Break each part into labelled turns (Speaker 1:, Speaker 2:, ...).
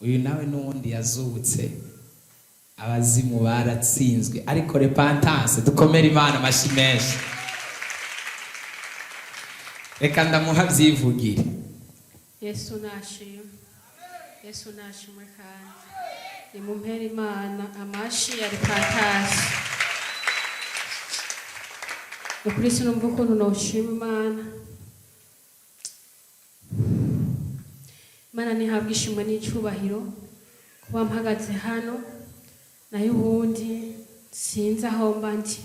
Speaker 1: Uyu nawe n'uwundi yazutse, abazimu baratsinzwe, ariko repentance. Dukomere Imana amashyi menshi. Reka ndamuha byivugire.
Speaker 2: Yesu nashimwe, Yesu nashimwe. Kandi nimumpere Imana amashi ya repentance. Ukuri sinumva ukuntu noshima Imana. Imana ntihabwa ishimwe n'icyubahiro kuba mpagaze hano, nayo ubundi sinzi aho mba ndi.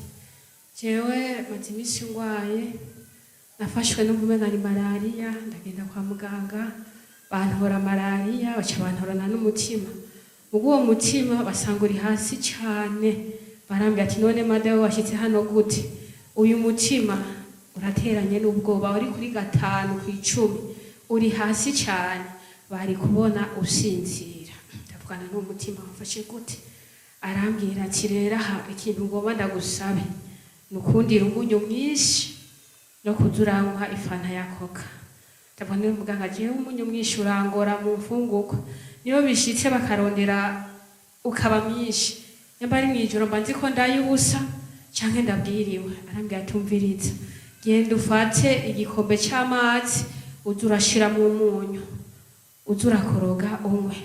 Speaker 2: Jewe maze iminsi ngwaye, nafashwe n'ubumenga ni malariya, ndagenda kwa muganga bantora malariya, baca bantorana n'umutima. Ubwo uwo mutima basanga uri hasi cyane. Barambwira ati: "None madawe, washyitse hano gute? Uyu mutima urateranye n'ubwoba, uri kuri 5 ku 10, uri hasi cyane, bari kubona usinzira." Ndavugana n'uwo mutima wafashe gute? Arambwira ati: "Rero aha ikintu ngomba ndagusabe ni ukundira umunyu mwinshi no kuza uranywa ifanta ya Coca." Ndabona n'uyu muganga, jewe umunyu mwinshi urangora mu mfungurwa, niyo bishitse bakarondera ukaba mwinshi, nyamba ari mw'ijoro mba nzi ko ndaye ubusa canke ndabwiriwe. Arambwira ati: "Umviriza, genda ufate igikombe c'amazi, uze urashiramo umunyu, uze urakoroga unywe."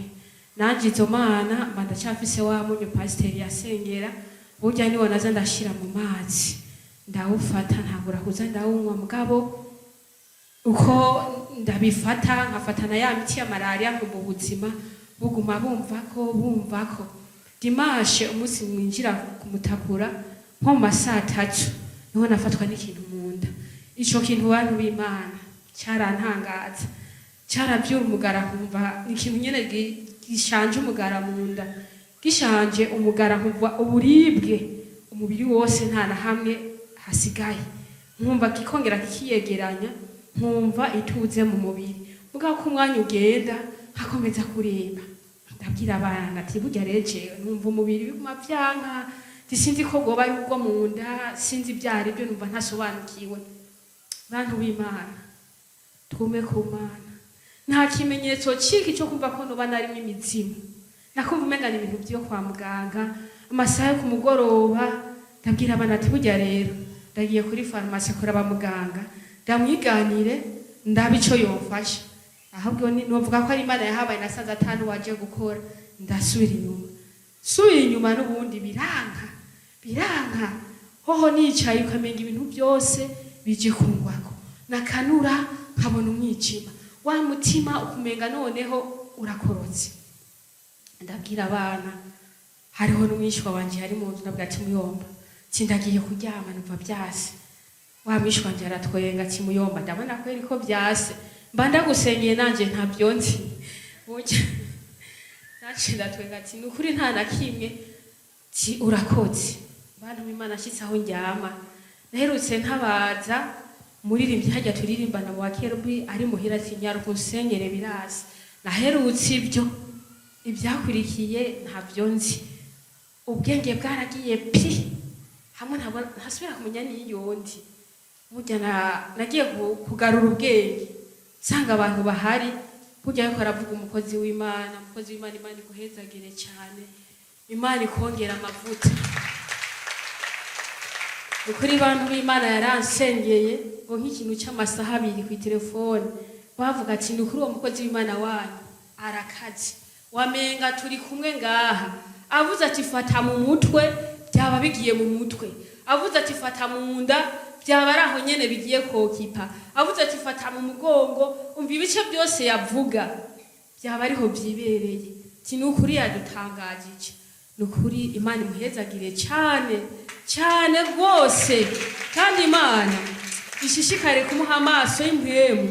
Speaker 2: Nanje izo mana mba ndacyafise wa munyu pasiteri yasengera, burya niwo naza ndashira mu mazi, ndawufata ntangura kuza ndawunywa. Mugabo uko ndabifata, nkafata na ya miti ya malariya, nkumva ubuzima buguma bumva ko dimanche umunsi mwinjira kumutakura nko mu masaa 3, niho nafatwa n'ikintu mu nda. Ico kintu, bantu b'Imana, cyarantangaza, cyarabyura umugara, nkumva ni ikintu nyene gishanje umugara mu nda, gishanje umugara, nkumva uburibwe umubiri wose, nta na hamwe hasigaye, nkumva kikongera kikiyegeranya, nkumva ituze mu mubiri. Mugabo ko umwanya ugenda nkakomeza kuremba, ndabwira abana ati: "Burya rero jewe numva umubiri biguma vyanka, sinzi ko bwoba ari ubwo mu nda, sinzi ibyo ari byo, numva ntasobanukiwe." Bantu b'Imana, twume ku Mana. Nta kimenyetso ciki cyo kumva ko noba narimo imizimu, nakumva umenga ni ibintu byo kwa muganga. Amasaha yo ku mugoroba ndabwira abana ati: "Burya rero ndagiye kuri farumasi kuraba muganga, ndamwiganire, ndabe ico yomfasha." Ahubwo novuga ko ari Imana yahabaye. Nasanze atanu waje gukora, ndasubira inyuma, subira inyuma, n'ubundi biranka, biranka. Hoho nicaye ukamenga ibintu byose bije kungwako, nakanura nkabona umwijima, wa mutima ukumenga noneho urakorotse. Ndabwira abana, hariho n'umwishwa wanje yari mu nzu, ndabwira ati: "Muyomba, sindagiye kuryama, numva byase." Wa mwishwa wanje aratwenga ati: "Muyomba, ndabona kweri ko byase, mba ndagusengeye nanje ntabyo nzi burya." Nanje ndatwenga ati: "Ni ukuri nta na kimwe." Ti: "Urakoze." Bantu b'Imana, ashitse aho ndyama, naherutse ntabaza muririmbyi hajya turirimbana mu bakerubi ari muhira ati: "Nyaruka unsengere birasi." Naherutse ibyo, ibyakurikiye ntabyo nzi. Ubwenge bwaragiye pi hamwe, ntabwo ntasubira kumenya n'iyundi. Burya nagiye kugarura ubwenge nsanga abantu bahari, burya ariko aravuga umukozi w'Imana. Umukozi w'Imana, Imana iguhezagire cyane, Imana ikongera amavuta. Ukuri, bantu b'Imana, yaransengeye ngo nk'ikintu cy'amasaha 2 ku telefone, bavuga ati: "Ni ukuri uwo mukozi w'Imana wanyu arakaze, wamenga turi kumwe ngaha." Avuze ati: "Fata mu mutwe," byaba bigiye mu mutwe. Avuze ati: "Fata mu nda," byaba ari aho nyene bigiye kokipa. Avuze ati: "Fata mu mugongo," umva ibice byose yavuga byaba ariho byibereye. Ati: "Ni ukuri yadutangajije." Ni ukuri Imana imuhezagire cyane cyane rwose, kandi Imana ishishikare kumuha amaso y'impwemu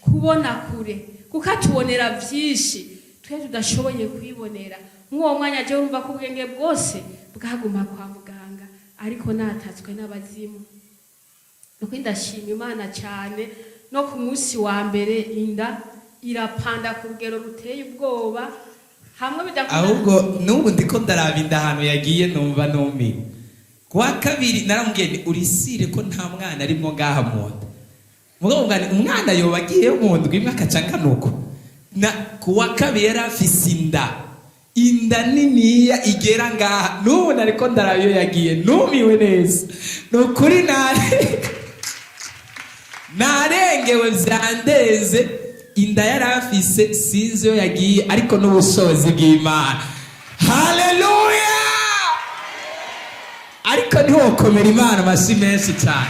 Speaker 2: kubona kure, kuko atubonera byinshi twe tudashoboye kwibonera. Nk'uwo mwanya je urumva ko ubwenge bwose bwaguma kwa muganga, ariko natatswe n'abazimu. Nuko ndashima Imana cyane. No ku munsi wa mbere inda irapanda ku rugero ruteye ubwoba, hamwe bidakunda.
Speaker 1: Ahubwo n'ubu ndiko ndaraba inda ahantu yagiye, numva numiwe. Kuwa kabiri naramubwiye nti: "Urisire ko nta mwana arimwo ngaha mu nda?" Mugabo ngo umwana yoba agiye mu ndwi imwe akaca angana uko. Na kuwa kabiri yari afise inda, inda niniya igera ngaha. N'ubu nariko ndaraba iyo yagiye, numiwe neza. Ni ukuri narengewe, vyandeze. Inda yari afise sinzi iyo yagiye, ariko n'ubushobozi bw'Imana. Haleluya! Ariko ntiwokomera Imana amashyi menshi cyane?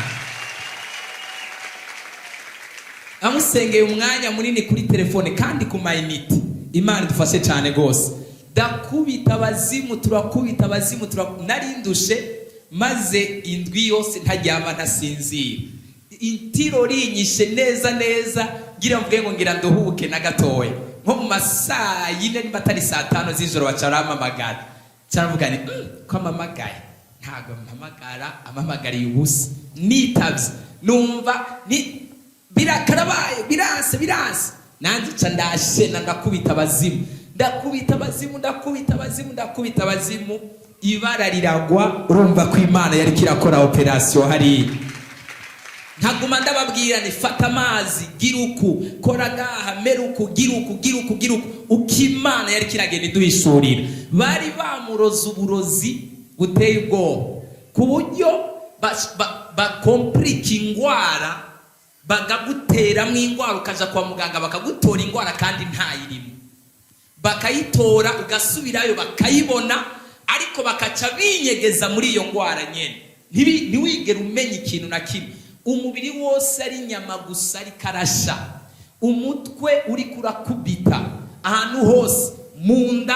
Speaker 1: Amusengeye umwanya munini kuri telefone kandi ku mayinite. Imana idufashe cyane rwose. Ndakubita abazimu, turakubita abazimu, narindushe maze indwi yose ntaryama, ntasinzira, itiro rinyishe neza neza. Ngira mvuge ngo ngira nduhuke na gatoya, nko mu masaa 4 nimba atari saa 5 z'ijoro, baca barampamagara. Caravuga ni ko amamagaye, ntabwo mpamagara amamagariye ubusa. Nitavye numva ni birakarabaye, biranse, biranse. Nanjye ca ndashena, ndakubita abazimu, ndakubita abazimu, ndakubita abazimu, ndakubita abazimu, ibara riragwa. Urumva ko Imana yariko irakora opération hariya. Nkaguma ndababwira ni fata amazi, gira uku, kora ngaha, mera uku, gira uku, gira uku, gira uku. Uko Imana yariko iragenda iduhishurira, bari bamuroze uburozi buteye ubwoba, ku buryo bakomplika ingwara, bakaguteramwo ingwara, ukaja kwa muganga bakagutora ingwara kandi ntayirimo, bakayitora, ugasubirayo bakayibona, ariko bakaca binyegeza muri iyo ngwara nyene. Ntiwigere umenya ikintu na kimwe. Umubiri wose ari inyama gusa, ariko arasha, umutwe uriko urakubita ahantu hose, mu nda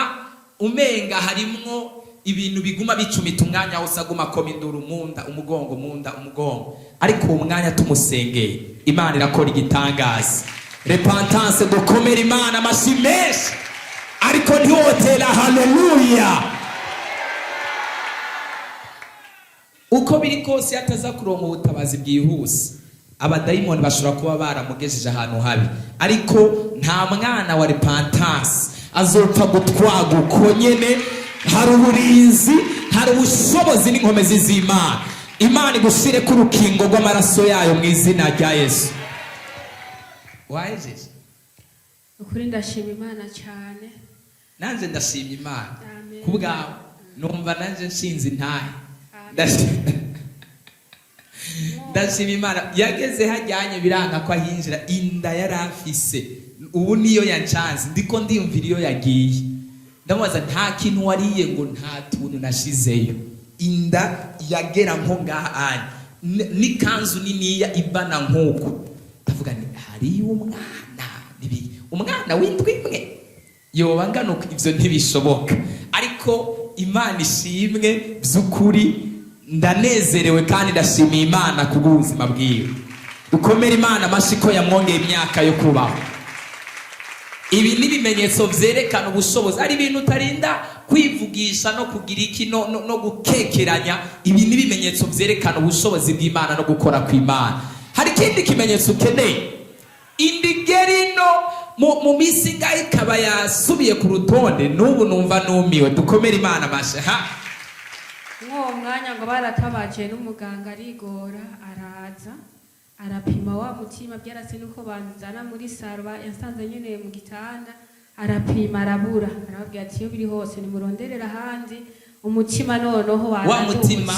Speaker 1: umenga harimwo ibintu biguma bicumita umwanya wose, aguma akoma induru mu nda, umugongo, mu nda, umugongo. Ariko uwo mwanya tumusengeye, Imana irakora igitangaza. Repentance, dukomere Imana amashyi menshi. Ariko ntiwotera haleluya? Uko biri kose, iyo ataza kuronka ubutabazi bwihuse, abadayimoni bashobora kuba baramugejeje ahantu habi. Ariko nta mwana wa Repentance azopfa gutwaga uko nyene. Hari uburinzi, hari ubushobozi n'inkomezi z'Imana. Imana igushire ku rukingo rw'amaraso yayo mu izina rya Yesu. Wahejeje?
Speaker 2: Ukuri ndashima Imana cyane.
Speaker 1: Nanjye ndashima Imana.
Speaker 2: Amen.
Speaker 1: Ku bwawe numva nanjye nshinze intahe.
Speaker 2: Amen.
Speaker 1: Ndashima Imana. Yageze hajyanye biranga ko ahinjira. Inda yari afise ubu niyo yancanze, ndiko ndiyumvira iyo yagiye. Ndamubaza nta kintu wariye, ngo nta tuntu nashizeyo. Inda yagera nko ngaha anye, n'ikanzu niniya ibana nk'uko. Ndavuga ni hariyo umwana, umwana w'indwi imwe yoba angana uko? Ibyo ntibishoboka. Ariko Imana ishimwe by'ukuri, ndanezerewe kandi ndashimiye Imana kubw'ubuzima bwiwe. Dukomere Imana amashyi ko yamwongeye imyaka yo kubaho. Ibi ni ibimenyetso vyerekana ubushobozi. Ari ibintu utarinda kwivugisha no kugira iki no gukekeranya. Ibi ni ibimenyetso vyerekana ubushobozi bw'Imana no gukora kw'Imana. Hari ikindi kimenyetso ukeneye? Indigeri ino mu minsi ingahe ikaba yasubiye ku rutonde. N'ubu numva numiwe. Dukomere Imana amashyi ha.
Speaker 2: Mw'uwo mwanya ngo baratabaje n'umuganga arigora, araza arapima wa mutima. Byarase nuko banzana muri salon, yasanze nyene mu gitanda, arapima arabura, arababwira ati iyo biri hose nimuronderera ahandi umutima. Noneho
Speaker 1: wa
Speaker 2: wanaduze.
Speaker 1: Mutima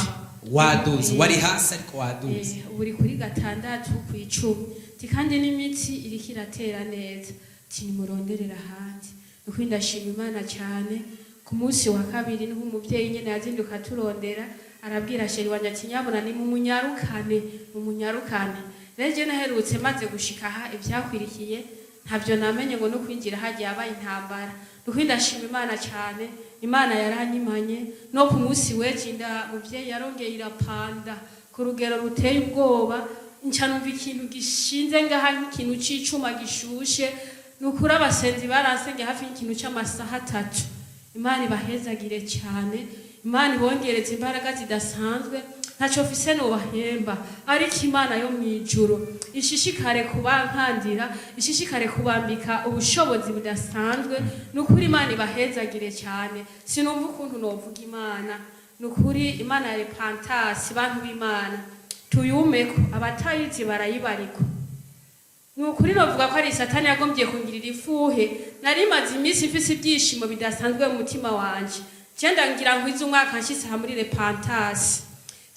Speaker 1: waduze, wari hasi ariko waduze.
Speaker 2: Ubu uri kuri 6 ku 10. Ti kandi n'imiti iriko iratera neza, ti nimuronderera ahandi. Nukuri ndashima Imana cyane. Ku munsi wa kabiri niho umuvyeyi nyene yazinduka aturondera, arabwira chéri wanje ati nyabona ni mumunyarukane, mumunyarukane. Rero je naherutse maze gushika aha, ibyakwirikiye ntavyo namenye, ngo no kwinjira hagiye habaye intambara. Nukuri ndashima Imana cyane, Imana yaranyimanye. No ku munsi w'ejo inda muvyeyi yarongeye irapanda ku rugero ruteye ubwoba. Nca numva ikintu gishinze ngaha nk'ikintu c'icuma gishushe. Ni ukuri abasenzi baransengeye hafi y'ikintu c'amasaha 3. Imana ibahezagire cyane, Imana ibongereze imbaraga zidasanzwe. Ntacyo mfise nobahemba, ariko Imana yo mu ijuru ishishikare kubankandira, ishishikare kubambika ubushobozi budasanzwe. Ni ukuri Imana ibahezagire cyane. Sinumva ukuntu novuga Imana. Ni ukuri Imana ya Repentance, bantu b'Imana, tuyumeko, abatayizi barayibariko. Ni ukuri novuga ko ari Satani yagombye kungirira ifuhe. Nari maze iminsi mfise ibyishimo bidasanzwe mu mutima wanje. Cyenda ngira nkwize umwaka nshitse aha muri Repentance.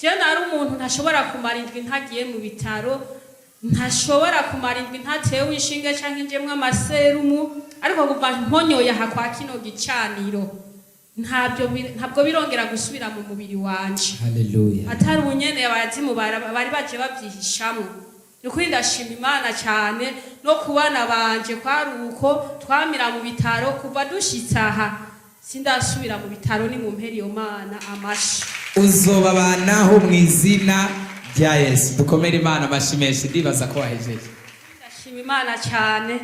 Speaker 2: Jewe nari umuntu ntashobora kumara indwi ntagiye mu bitaro, ntashobora kumara indwi ntatewe inshinge canke njemwo amaserumu. Ariko kuva mponyoye aha kwa kino gicaniro, ntabwo birongera gusubira mu mubiri wanje.
Speaker 1: Haleluya.
Speaker 2: Atari ubunyene abazimu bari baje babyihishamwo. Ni ukuri ndashima Imana cyane. No ku bana banje kwari uko, twamira mu bitaro. Kuva dushitse aha sindasubira mu bitaro. Ni mu mpera iyo Mana amashi.
Speaker 1: Uzobabanaho mu izina rya Yesu. Dukomere Imana amashi menshi. Ndibaza ko wahejeje.
Speaker 2: Ndashima Imana cyane.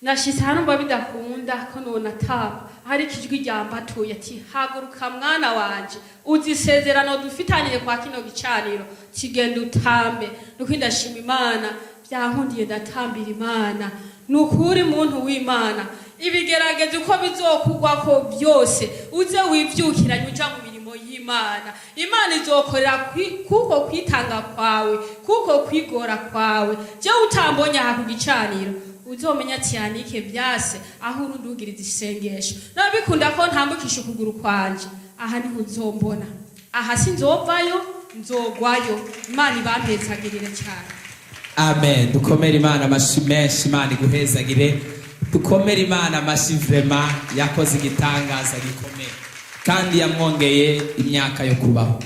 Speaker 2: Nashitse hano mba bidakunda ko nonatamba, ariko ijwi ryambatuye ati: "Haguruka mwana wanje, uzi isezerano dufitaniye kwa kino gicaniro, kigenda utambe." Nuko ndashima Imana, byankundiye, ndatambira Imana. Ni ukuri muntu w'Imana, ibigeragezo uko bizokugwako byose, uze wivyukiranye uja mu mirimo y'Imana. Imana izokorera kuko kwitanga kwawe, kuko kwigora kwawe. Jewe utambonye aha ku gicaniro, uzomenya ati yanike byase aho urundugiriza isengesho. Nabikunda ko ntambukisha ukuguru kwanje aha, niho uzombona. Aha sinzovayo, nzogwayo. Imana ibampezagirire cyane.
Speaker 1: Amen. Dukomere Imana amashi menshi. Imana iguhezagire. Dukomere Imana amashi. Vraiment yakoze igitangaza gikomeye kandi yamwongeye imyaka yo kubaho.